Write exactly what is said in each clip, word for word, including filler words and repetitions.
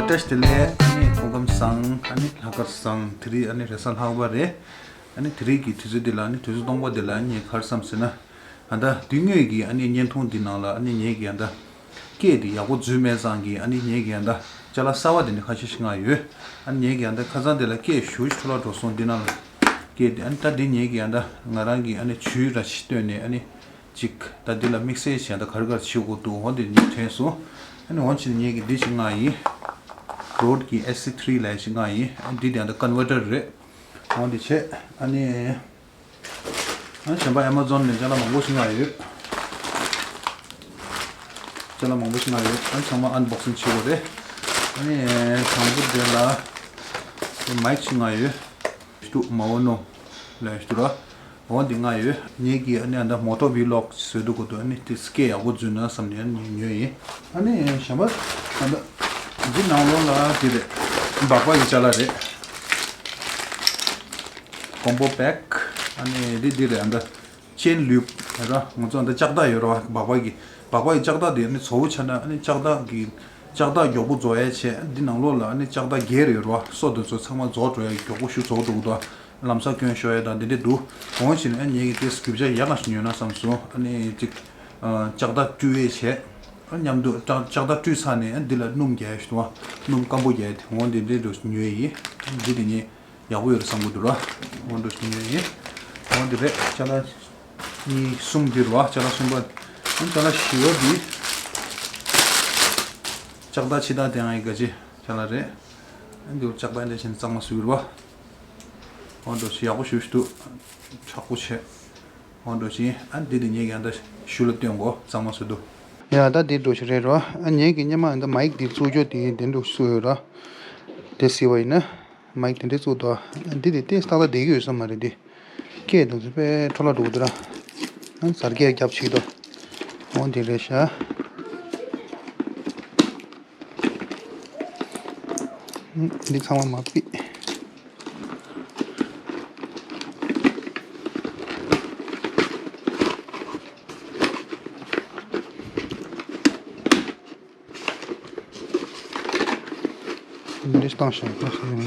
བཀྲ་ཤིས་བདེ་ལེགས། ཨ་ནི་སྐུ་ཁམས་བཟང་། ཨ་ནི་ལྷག་དཀར་བཟང་། དེ་རིང་ཨ་ནི་རེས་གཟའ་ལྷག་པ་རེད། ཨ་ནི་དེ་རིང་གི་དུས་ཚོད་འདི་ལ་ཨ་ནི་དུས་ཚོད་སྟོང་པ་འདི་ལ་ཨ་ནི་ག་རེ་བསམ་ཟེར་ན། ཨ་ད་དུས་དངོས་ཀྱི་ཨ་ནི་བརྙན་ཐུང་འདི་ནང་ལ་ཨ་ནི་ངེད་ཀྱི་ཨ་ད་སྐད་འདི་ཡག་པོ་འཛུལ་མེད་ཙང་གི་ཨ་ནི་ངེད་ཀྱི་ཨ་ད་ཅ་ལག་གསར་པ་འདི་ནི་ཁ་ཤས་ཤིག་མངགས་ཡོད། ཨ་ནི་ངེད་ཀྱི་ཨ་ད་ཁ་སང་འདི་ལ་སྐད་ཞུ་ཞུ་ལ་འགྲོ་སོང་། འདི་ནང་ལ་སྐད་འདི་ཨ་ནི་ད་འདི་ངེད་ཀྱི་ཨ་ད་ང་རང་གི་ཨ་ནི་ཇུས་ར་ཞིག་བཏོན་ནས་ཨ་ནི་ཅིག་ད་འདི་ལ་དམིགས་བསལ་བྱས་ད་ག་རེ་ག་རེ་བྱེད་དགོས་འདུག་འོ་འདི་ཉིད་དྲན་སོང་། ཨ་ནི་འོ་ཕྱིན་ངེད་ཀྱི་འདི་ཅིག་མངགས་ཡིན། རོཌ་གི་ཨེ་སི་ཐི་རི་ལབ་ཅིག་མངགས་ཡིན། ཨ་འདི་དེ་ད་ཀོན་ཝར་ཊར་རེད། འོ་འདི་བྱས་ཨ་ནི། ཨ་གཞན་པ་ཨེ་མ་ཛོན་ནས་ཅ་ལག་མང་པོ་ཞིག་མངགས་ཡོད། ཅ་ལག་མང་པོ་ཞིག་མངགས་ཡོད། ཨ་ཚང་མ་ཨན་བོག་སིང་བྱེད་དགོས་རེད། ཨ་ནི་དང་པོ་དེ་ལ་མའིག་ཞིག་མངགས་ཡོད། ཞུ་མ་འོ་ནོ་ལས་ཞུ་ར། འོ་འདི་མངགས་ཡོད། ངེད་ཀྱིས་ཨ་ནི་ཨ་ད་མོ་ཊོ་བི་ལོག་བཟོས་འདུག་གོ་འདུག་ཨ་ནི་དེ་སྐད་ཡག་པོ་འཛུལ་ན་བསམ་ནས་ཨ་ནི་ཉོས་ཡིན། ཨ་ནི་གཞན་པ་ཨ་ད་འདི་ནང་ལོགས་ལ་དེ་རེད། སྦག་སྦག་གི་ཅ་ལག་རེད། ཀོམ་བོ་པེག་ཨ་ནི་འདི་འདི་རེད། ཨ་ད་ཅེན་ལུབ་ཡོད་ར། ང་ཚོ་ཨ་ད་ལྕགས་ཐག་ཡོད་ར། སྦག་སྦག་གི་སྦག་སྦག་གི་ལྕགས་ཐག་དེ་ཨ་ནི་བཙོག་པོ་ཆགས་ན་ཨ་ནི་ལྕགས་ཐག་གི་ལྕགས་ཐག་མགྱོགས་པོ་བཙོག་ཡ་བྱས། འདི་ནང་ལོགས་ལ་ཨ་ནི་ལྕགས་ཐག་སྒེར་ཡོད་ར། སོ་དེ་ཚོ་ཚང་མ་བཙོག་འགྲོ་ཡ་མགྱོགས་པོ་ཞིག་བཙོག་འགྲོ་གི་འདུག་ལམ་སང་སྐྱོན་ཤོར་ཡ་དང་འདི་འདྲ་འདུག་འོ་བྱས་ནས་ཨ་ངེད་ཀྱིས་དེ་རྒྱུ་ཆ་ཡག་ག་ཞིག་ཉོས་ན་བསམ་སོང་། ཨ་ནི་ཅིག་ལྕགས་ཐག་བཀྲུ་ཡས་བྱས། ཨ་མཉམ་དུ་ལྕགས་ལྕགས་ཐག་བཀྲུས་ཚར་ནས་ཨ་འདི་ལ་སྣུམ་རྒྱག་ཡས་ཞིག་འདུག་སྣུམ་སྐམ་པོ་རྒྱག་ཡས་དེ་འོ་འདི་འདྲ་འདྲ་ཞིག་ཉོས་ཡིན། འདི་དེ་ངས་ཡག་པོ་ཡོད་རེད་བསམ་གྱི་འདུག་ར། འོ་འདྲ་ཞིག་ཉོས་ཡིན། འོ་འདི་རེད། ཅ་ལག་གཉིས་གསུམ་འདི་རེད་བ། ཅ་ལག་གསུམ་པ། ཨ་ཅ་ལག་བཞི་པ་འདི་ལྕགས་ཐག་ཕྱི་ཐག་དེ་ཡང་ཡི་ག་ཅི་ཅ་ལག་རེད། ཨ་འདི་ལྕགས་ཐག་འདི་བྱས་ནས་གཙང་མ་བཟོས་ཡོད་རེད་བ། འོ་འདྲ་ཞིག་ཡག་པོ་ཞེ་པོ་ཞིག་འདུག་མཁྲེགས་པོ་བྱས། འོ་འདྲ་ཞིག་ཨ་འདི་དེ་ངས་ཀྱང་ད་ཞུ་ལ་སྟོན་གོ་གཙང་མ་བཟོས་འདུག་ཡ་ད་འདི་འདྲ་ཞིག་རེད་རོ། ཨ་ངས་ཀྱི་སྔོན་མ་འདི་མའིག་འདི་བཙུགས་རྒྱུ་དེ་འདི་འདྲ་བཟོས་ཡོད་ར། དེ་སི་བ་ཡིན་ན། མའིག་དེ་འདྲས་བཙུགས་འདུག་འདི་དེ་ཏོག་ཙམ་ཏག་ཏག་བསྡད་ཀྱི་ཡོད་ས་མ་རེད་འདི། སྐད་དུ་ཚོད་དཔེ་འཕྲོ་བརླག་འགྲོ་གི་འདུག་ར། ཨ་གཟར་སྐད་རྒྱབ་ཆིག་འདུག་འོ་འདི་རེད་ཤག་འདི་ཚང་མ་མ་ཕིག་འདི་བཏང་ཞིང་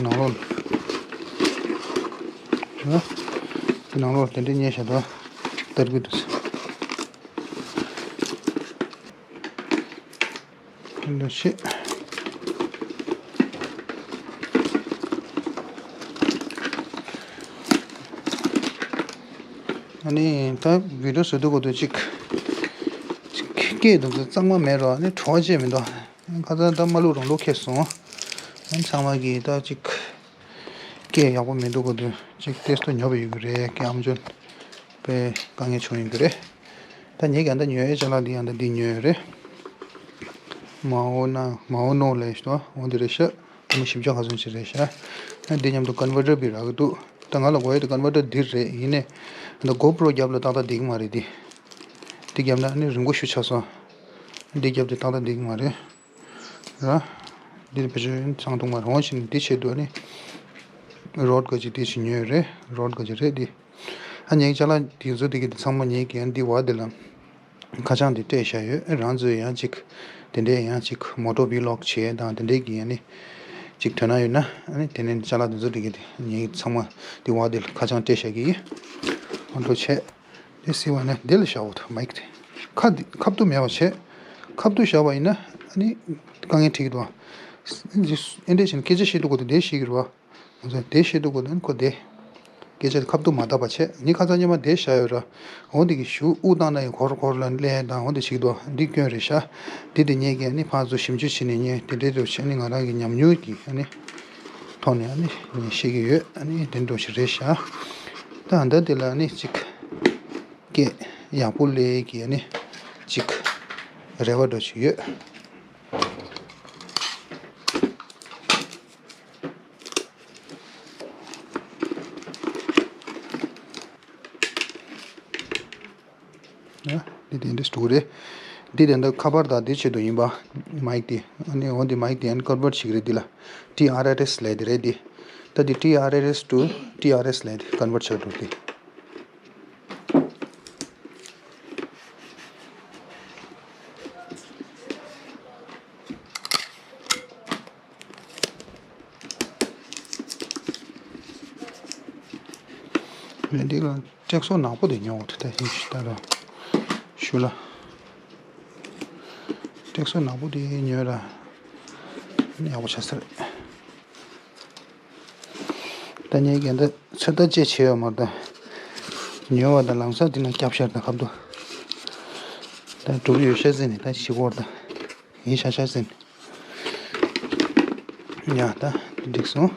ནང་ལོགས་ལ། ནང་ལོགས་དེ་འདྲའི་ཉེ་ཞག་ཏུ་སྟར་གི་འདུག་འདི་ཤེས། ཨ་ནི་ད་བི་ཌིའོ་བཟོ་དུས་གོ་དུས་གཅིག་སྐད་དུ་གཙང་མ་མེད་རོགས་ནི་བྲོ་བ་བྱས་མི་འདུག་ཁ་སང་ད་མ་ལུག་རང་ལུག་ཁེལ་སོང་། ཨ་ཚང་མ་གིས་ད་གཅིག་སྐད་ཡག་པོ་མི་འདུག་གོ་དུས་གཅིག་ཏེ་སྟོ་ཉོ་བ་ཡོད་གི་རེད། སྐད་ཨམ་ཅོན་དཔེ་དཀའ་ངལ་བྱུང་ཡོད་གི་རེད། ད་ངས་ཀྱང་ད་ཉོ་ཡས་ཅ་ལག་འདི་ཡང་ད་འདི་ཉོས་ཡོད་རེད། མ་འོ་ན་མ་འོ་ནོ་ལས་ཤི་ཏོ་འོ་འདི་རེད་ཤག་ཨ་མ་བཞི་བརྒྱ་ག་ཚོད་ཅིག་རེད་ཤག་ཨ་འདི་མཉམ་དུ་ཀོན་ཝར་ཊར་བི་རག་གི་འདུག་ད་ང་ལ་དགོས་ཡས་དེ་ཀོན་ཝར་ཊར་འདི་རེད། ཡིན་ནའི་ད་གོ་པྲོ་རྒྱབ་ལ་ཏག་ཏག་བསྡད་ཀྱི་མ་རེད་འདི། འདི་རྒྱབ་ན་ཨ་ནི་རིང་པོ་ཞིག་ཆགས་སོང་། འདི་རྒྱབ་དེ་ཏག་ཏག་བསྡད་ཀྱི་མ་རེད། ར། འདི་ནི་བེད་སྤྱོད་ཚང་ཐུང་མ་རེད། འོང་ཞིག་འདི་ཆེད་དུ་ཨ་ནི་རོཌ་ག་ཅིག་འདི་ཞིག་ཉོས་རེད། རོཌ་ག་ཅིག་རེད་འདི། ཨ་ངའི་ཅ་ལག་འདི་ཚོ་འདི་གི་འདི་ཚང་མ་ངའི་གི་ཨ་འདི་བ་འདི་ལ་ཁ་བྱང་འདི་སྤྲད་བཞག་ཡོད། ཨ་རང་ཚོས་ཡང་ཅིག་དེ་འདྲས་ཡང་ཅིག་མོ་ཊོ་བི་ལོག་བྱེད་དང་དེ་འདྲས་ཀྱི་ཨ་ནི་ཅིག་དོན་དག་ཡོད་ན་ཨ་ནི་དེ་ནས་ཅ་ལག་འདི་ཚོ་འདི་གི་འདི་ངའི་ཚང་མ་འདི་བ་འདི་ལ་ཁ་བྱང་སྤྲད་བཞག་གི་ཡིན། ཨ་འགྲོ་བྱེད། དེ་སི་བ་ནས་དེ་ལ་བཞག་འོ་ད་མའིག་དེ། ཁ་འདི་ཁ་བཏུ་མེད་པ་བྱས། ཁ་བཏུ་བཞག་པ་ཡིན་ན་ཨ་ནི་དཀའ་ངལ་འཕྲད་ཀྱི་འདུག་ཨ་འདྲས་བྱས་ན་སྐད་ཆ་བཤད་དུས་གོ་དེ་དེ་བཤད་ཀྱི་རེད་བ། ང་ཚོ་དེ་བཤད་དུས་གོ་དེ་ཁོ་དེ། སྐད་ཆ་དེ་ཁ་བཏུ་མ་བཏབ་པ་བྱས་ནི་ཁ་ཚ་སྙེ་མ་དེ་བཞག་ཡོད་ར། འོ་འདི་གི་གཞུ་དབུགས་བཏང་ན་ཡང་གོར་གོར་ལ་སླེབས་དང་འོ་འདི་བྱེད་ཀྱི་འདུག་འདི་སྐྱོན་རེད་ཤག་འདི་དེ་ངས་ཀྱི་ཨ་ནི་ཕར་ཚུར་ཞིབ་འཇུག་བྱས་ནས་ངས་དེ་འདྲས་འདྲ་བྱས་ནས་ང་རང་གི་ཉམས་མྱོང་གི་ཨ་ནི། ཐོག་ནས་ཨ་ནི་ཤེས་ཀྱི་ཡོད། ཨ་ནི་དེ་འདྲ་ཞིག་རེད་ཤག་ད་ཨ་ད་དེ་ལ་ཨ་ནི་གཅིག་སྐད་ཡག་པོ་སླེབས་ཀྱི་ཨ་ནི་གཅིག་རེ་བ་འདྲ་ཞིག་ཡོད། ཡ། འདི་དེ་འདྲ་འདུག་རེད། འདི་དེ་འདྲ་ཁ་པར་དང་འདི་ཆེད་དུ་ཡིན་པ། མའིག་དེ། ཨ་ནི་འོ་འདི་མའིག་དེ་ཨ་ནི་ཀོན་ཝར་ཊི་བྱེད་ཀྱི་རེད་འདི་ལ། ཊི་ཨར་ཨར་ཨེས་ལབ་དེ་རེད་འདི། ད་འདི་ཊི་ཨར་ཨར་ཨེས་ཊུ་ཊི་ཨར་ཨེས་ལབ་དེ་ཀོན་ཝར་ཊི་བྱ་འགྲོ་དེ། འདི་ལ་ཊེག་སོ་ནག་པོ་དེ་ཉོ་འོ་ད་ཡིན་ཞུ་ད་ར་ཞུ་ལ། ཊེག་སོ་ནག་པོ་དེ་ཉོས་ར། ནི་ཡག་པོ་ཆགས་ས་རེད། ད་ངས་གན་ད་ཚོད་ལྟ་ཅེས་བྱས་ཡོད་མ་རེད་ད། ཉོས་པ་དང་ལམ་སང་དེ་ན་སྐྱབས་ཤར་དང་ཁབ་ཏུ། ད་གྲུབ་ཡོད་ཤ་ཟིན་ནི་ད་ཞི་གོར་ད། ཡིན་ཤ་ཤ་ཟིན། ཡ་ད་འགྲིག་སོང་།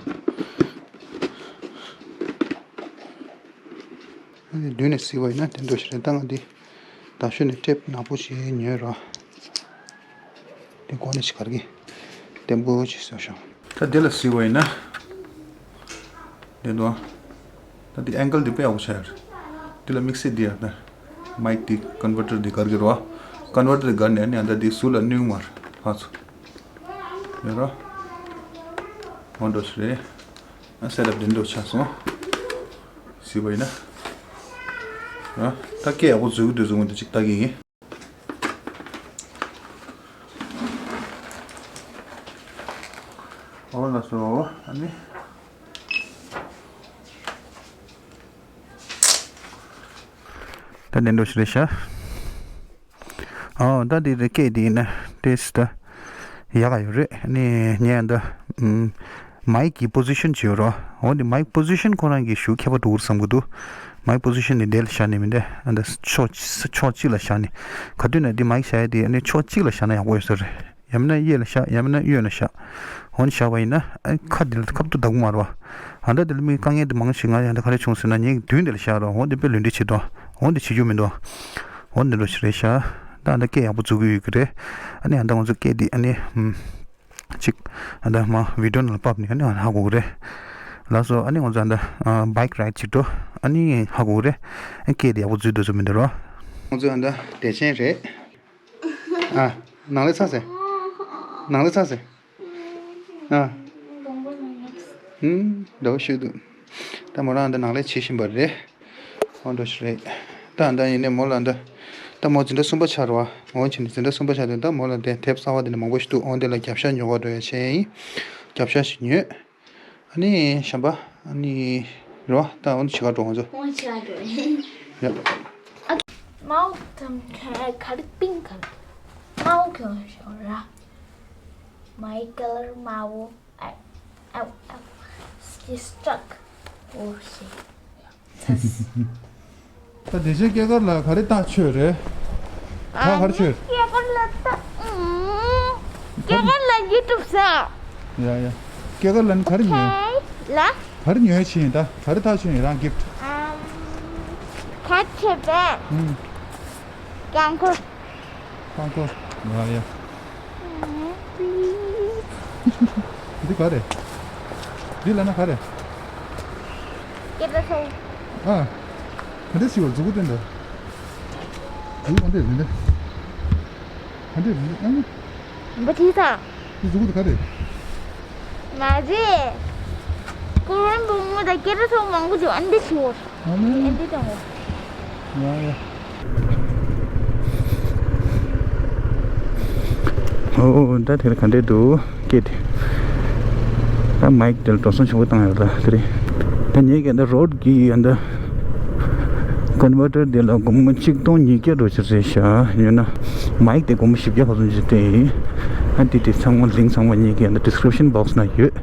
ཨ་ནི་མདུན་ནས་གཟིགས་པ་ཡིན་ན་དེ་འདྲ་ཞིག་རེད་ད། ང་འདི་ད་ཤུ་ནས་ཊེབ་ནག་པོ་ཞིག་ཉོས་རོགས། དེ་ཀོ་ནས་ཞིག་གར་གི་བརྟན་པོ་ཞིག་བཟོ་ཤོག་ད་དེ་ལ་གཟིགས་པ་ཡིན་ན། དེ་དོ། ད་དེ་ཨེང་གལ་འདི་དཔེ་ཡག་པོ་ཆགས་ཡོད་རེད། དེ་ལ་དམིགས་བསལ་འདི་ཡང་ད། མའིག་འདི་ཀོན་ཝར་ཊར་འདི་གར་གི་རོ། ཀོན་ཝར་ཊར་འདི་གར་ནས་ནི་ཨ་ད་འདི་ཟུར་ལ་བསྣུན་མར་ཕར་ཚུར། ཡོད་རོ། འོ་འགྲོ་ཞིག་རེད། ཨ་སེ་ཊབ་འདི་འགྲོ་ཆགས་སོང་། གཟིགས་པ་ཡིན་ན། ཨ་ད་སྐད་ཡག་པོ་འཛུལ་གི་འདུག་འཛུལ་མི་འདུག་ཅིག་ལྟ་གི་ཡིན། ཨོ་ལགས་སོ། ཨ་ནི། ད་དེ་འདྲ་ཞིག་རེད་ཤག་ཨོ་ད་དེ་རེད་སྐད་དེ་ཡིན་ན་ཏེས་ད་ཡག་ག་ཡོད་རེད། ཨ་ནི་ངས་ད་ཨམ་མའིག་གི་པོ་ཟི་ཤན་བྱེད་ཡོད་རོ། འོ་དེ་མའིག་པོ་ཟི་ཤན་ཁོ་རང་གི་ཞུ་ཁྱད་པར་འགྲོ་གི་རེད་བསམ་གི་འདུག་མའིག་པོ་ཟི་ཤན་ནི་དེ་ལ་བཞག་ནི་མིན་ཏེ་ཨ་ད་ཕྱོགས་ཕྱོགས་གཅིག་ལ་བཞག་ནི། ག་དུས་ན་དེ་མའིག་བཞག་ཡ་དེ་ཨ་ནི་ཕྱོགས་གཅིག་ལ་བཞག་ན་ཡག་པོ་ཡོད་ས་རེད། ཡང་མིན་ན་གཡས་ལ་བཞག་ཡང་མིན་ན་གཡོན་ལ་བཞག་འོ་ནི་བཞག་པ་ཡིན་ན་ཨ་ཁ་འདི་ལ་ཁབ་ཏུ་བདག་པོ་མ་རེད་བ། ཨ་ད་འདི་ལ་མི་དཀའ་ངལ་འདི་མང་ཞིག་ང་ཡང་ད་ག་རེ་བྱུང་ཟེར་ན་ངའི་མདུན་འདི་ལ་བཞག་རོགས། འོ་འདི་དཔེ་ལུས་འདི་བྱེད་དོ། འོ་འདི་བྱེད་རྒྱུ་མི་འདུག་འོ་འདི་འདྲ་ཞིག་རེད་བཞག་ད་ཨ་ད་སྐད་ཡག་པོ་འཛུགས་ཀྱི་ཡོད་ཀྱི་རེད། ཨ་ནི་ཨ་ད་ང་ཚོ་སྐད་འདི་ཨ་ནི་ཨམ་ཅིག་ཨ་ད་མ་བི་ཌིའོ་ནང་ལ་ཕབ་ནས་ཨ་ནི་ཧ་གོ་གི་རེད། ལགས་སོ། ཨ་ནི་ང་ཚོ་ཨ་ད་བྷའིག་རའིཌ་ཅིག་འགྲོ། ཨ་ནི་ཧ་གོ་གི་རེད། སྐད་འདི་ཡག་པོ་འཛུགས་འདུག་ཚོ་མི་འདུག་རོགས། ང་ཚོ་ཨ་ད་བདེ་ཆེན་རེད། ཨ། ནང་ལ་ཚ་ཟེར། ནང་ལ་ཚ་ཟེར། ཨ། ཧུམ། འདྲ་བོ་ཞིག་འདུག་ད་མོ་རང་འདི་ནང་ལ་བྱེད་བཞིན་པ་རེད། འོ་འདྲ་ཞིག་རེད། ད་ད་ཡིན་ནའི་མོ་ལ་འདི། ད་མོ་འཛིན་གྲྭ་གསུམ་པ་ཆགས་རེད་བ། འོ་བྱས་ནས་འཛིན་གྲྭ་གསུམ་པ་ཆགས་དུས་ད་མོ་ལ་དེ་དེབ་གསར་བ་དེ་འདྲ་མང་པོ་ཞིག་འདུག་འོ་འདི་ལ་རྒྱབ་ཤ་ཉོ་ག་འགྲོ་ཡ་བྱས་ཡིན། རྒྱབ་ཤ་ཞིག་ཉོས། ཨ་ནི་གཞན་པ་ཨ་ནི་རེད་བ། ད་འོ་ན་བྱེད་ག་འགྲོ་ང་ཚོ། འོ་ན་བྱེད་ག་འགྲོ་ཡིན། ཡ། ཨ། མའོ་དམ་ག་རེ་པིང་ག་རེ། མའོ་གི་འོ་ཞོ་ར། My color མའོ། ཨ་ཨ་ཨ། She's stuck. Oh shit. ད་དེ་ཆེན་སྐྱེས་སྐར་ལ་ག་རེ་ལྟ་ཆོས་རེད། ད་ག་རེ་ཆོས། སྐྱེས་སྐར་ལ་ལྟ། ཨུམ། སྐྱེས་སྐར་ལ་ཡུ་ཊུབ་ས། ཡ་ཡ། སྐྱེས་སྐར་ལ་ནི་ག་རེ་ཉོས། ཁེ་ལ། ག་རེ་ཉོས་ཕྱིན་ཡིན་ད། ག་རེ་ལྟ་ཆོས་ཡིན་རང་གིཕ་ཊི། ཨམ། ག་ཆེ་བས། ཨུམ། རྐང་འཁོར། རྐང་འཁོར། ཡ་ཡ། འདི་ག་རེད། འདི་ལབ་ན་ག་རེད། སྐད་སྒྲ་ཚོ། ཨ། ག་འདྲ་ཞིག་བ་མཛུ་གུ་སྟོན་ད། མཛུ་གུ་ག་འདྲ་རེད་འདི། ག་འདྲ་རེད་འདི་ཨ་ནི། འབུ་ཐི་ས། འདི་མཛུ་གུ་དེ་ག་རེད། མ་རེད། ཀུ་རོན་བུ་མོ་དང་སྐད་སྒྲ་ཚོ་མང་པོ་ཅིག་ཨ་འདི་ཞིག་བ། ཨ་ནི། ཨེ་འདི་དང་བ། ཡ་ཡ། ཨོ་ཨོ་ད་དེ་ལ་ག་འདྲས་འདུག་སྐད་དེ། ད་མའིག་དེ་ལ་འགྲོ་སོང་ཆེན་པོ་བཏང་ཡོད་ལ་དེ་རེད། ད་ངེད་ཀྱི་ད་རོཌ་གི་ཡ་ད་ཀོན་ཝར་ཊར་དེ་ལ་སྒོར་མོ་གཅིག་སྟོང་ཉིས་བརྒྱ་འགྲོ་ཆེ་རེད་ཤག་ཡོད་ན་མའིག་དེ་སྒོར་མོ་བཞི་བརྒྱ་ག་ཚོད་ཅིག་སྤྲད་ཡིན། ཨ་དེ་དེ་ཚང་མ་ལིང་ཚང་མ་ངེད་ཀྱི་ད་ཌི་སི་ཀི་རིབ་ཤན་བོག་སི་ན་ཡོད།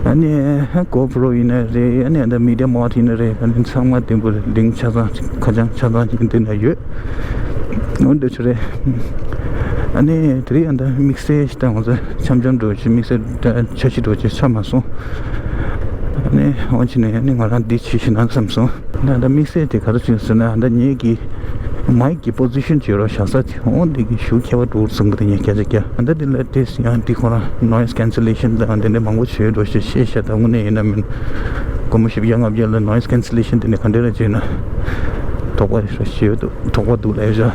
ཨ་ནི་ཧ་གོ་པྲོ་ཡིན་ན་རེད། ཨ་ནི་ཨ་ད་མི་ཌི་ཡ་མོཌ་ཡིན་ན་རེད། ཨ་ནི་ཚང་མ་ལྡན་པོ་ལིང་ཆ་ཚང་ཁ་བྱང་ཆ་ཚང་ཅིག་འདི་ན་ཡོད། འོ་འདི་ཆུ་རེད། ཨ་ནི་དེ་རིང་ཨ་ད་དམིགས་བསལ་ཞིག་ད་ང་ཚོ་འཆམ་འཆམ་འགྲོ་ཆུ་དམིགས་བསལ་འཆར་གཞི་འགྲོ་ཆུ་ཆ་མ་སོང་། ཨ་ནི་འོ་ཆུ་ནས་ཨ་ནི་ང་རང་འདི་བྱེད་ཤི་ན་བསམ་སོང་། ཨ་ད་དམིགས་བསལ་དེ་ག་རེ་བྱུང་ཟེར་ན་ཨ་ད་ངེད་ཀྱི་མའིག་གི་པོ་ཟི་ཤན་བྱེད་རོགས་བཞག་ས་དེ་འོ་འདི་གི་ཞུ་ཁྱད་པར་འགྲོ་གི་འདུག་ངས་སྐད་ཆ་རྒྱག་ཨ་ད་འདི་ལ་དེ་ཡང་འདི་ཁོ་རང་noise cancellation དང་འདི་འདྲ་མང་པོ་བྱེད་འགྲོ་ཞེས་བཤད་བཞག་ད་དངོས་གནས་ཡིན་ན་མིན། སྒོར་མོ་བཞི་བརྒྱ་ལྔ་བརྒྱ་ལ་noise cancellation དེ་ནས་ག་འདྲ་ར་བྱེད་ན་དོགས་པ་རེ་ཞེ་འདུག་དོགས་པ་འདུག་ལབ་བཞག་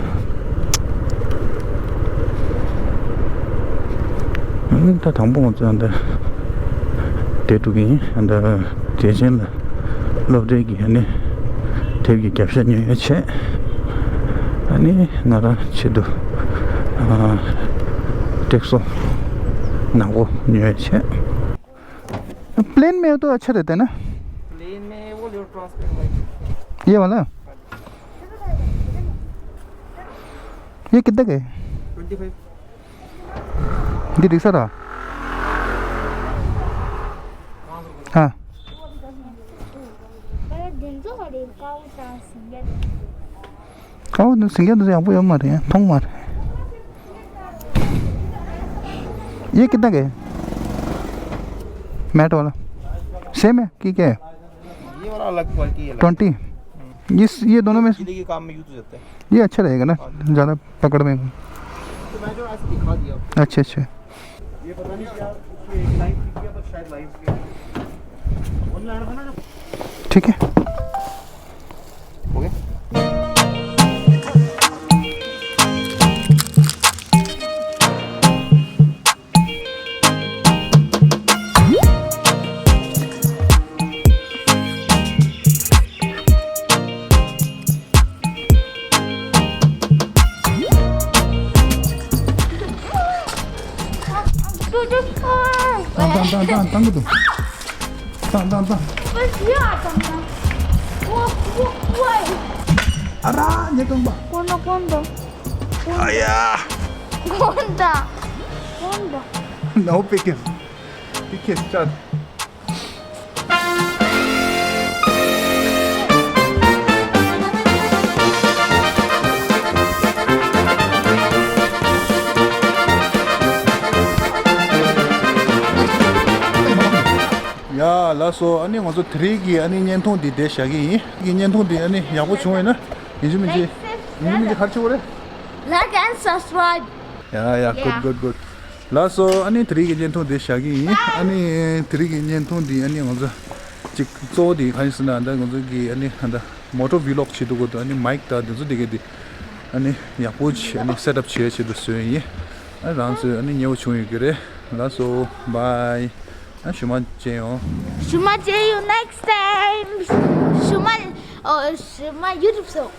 ཨ་ད་དང་པོ་ང་ཚོ་ཨ་ད་དེ་འགྲོ་གི་ཡིན། ཨ་ད་དེ་ཆེན་ལ། སློབ་གྲྭའི་གི་ཨ་ནི་དེབ་ཀྱི་རྒྱབ་ཤ་ཉོ་ཡ་བྱས། ཨ་ནི་ང་རང་ཆེད་དུ་ཨ་ཊེག་སོ་ནག་པོ་ཉོ་ཡ་བྱས། Plane में हो तो अच्छा रहता है ना? Plane में वो लोग ट्रांसपेरेंट वाइट। ये वाला? ये कितने का है? Twenty five. འདི་འགྲིག་ས་ར། ཧ། ཀའོ་དང་སིང་གེ་དང་། ཀའོ་དང་སིང་གེ་དང་ཡག་པོ་ཡོད་མ་རེད། མཐོང་མ་རེད། ये कितना का है? मैट वाला। सेम है कि क्या है? ये वाला अलग क्वालिटी है। ट्वेंटी। ये ये दोनों में बिजली के काम में यूज़ हो जाता है। ये अच्छा रहेगा ना? हाँ जी। ज़्यादा पकड़ में। तो मैं जो ऐसे दिखा दिया आपको। अच्छा, अच्छा। ये पता नहीं क्या, उसमें एक लाइन थी क्या, पर शायद लाइन थी। वन लाइन था ना जो। ठीक है। हो गया। ཏང་ཏང་ཏང་ཏང་ཏང་གི་འདུག་ཏང་ཏང་ཏང་། ཨ་ར་ཉེ་གང་པ། ཀོན་ད་ཀོན་ད། ཨ་ཡ། ཀོན་ད། ཀོན་ད། No pickles. Pickles start. ཡ་ལགས་སོ། ཨ་ནི་ང་ཚོ་དེ་རིང་གི་ཨ་ནི་བརྙན་ཐུང་འདི་འདིར་བཞག་གི་ཡིན། གི་བརྙན་ཐུང་འདི་ཨ་ནི་ཡག་པོ་བྱུང་བ་ཡིན་ན་ཡིན་གཅིག་མིན་གཅིག་ཡིན་གཅིག་མིན་གཅིག་ག་རེ་བྱེད་དགོས་རེད། Like and subscribe. ཡ་ཡ། Good, yeah, good, good. ལགས་སོ། ཨ་ནི་དེ་རིང་གི་བརྙན་ཐུང་འདི་བཞག་གི་ཡིན། ཨ་ནི་དེ་རིང་གི་བརྙན་ཐུང་འདི་ཨ་ནི་ང་ཚོ་གཅིག་གཙོ་བོ་འདི་ག་རེ་ཟེར་ན། ད་ང་ཚོ་གི་ཨ་ནི་ད་མོ་ཊ་ཝི་ལོག་བྱེད་དུས་སྐབས་དུ་ཨ་ནི་མའིག་དང་དེ་ཚོ་དེ་ག་དེ་ཨ་ནི་ཡག་པོ་བྱེད། ཨ་ནི་སེ་ཊབ་བྱེད་ཆེད་དུ་བཟོས་ཡིན། ཨ་རང་ཚོས་ཨ་ནི་མཉེས་པོ་བྱུང་ཡོད་ཀྱི་རེད། ལགས་སོ། Bye. ཨ་ཞུ་མ་བརྗེད་ཡོང་། ཞུ་མ་བརྗེད་ཡོང་། Next time. ཞུ་མ། ཨོ། ཞུ་མ་ཡུ་ཊུབ་སོ།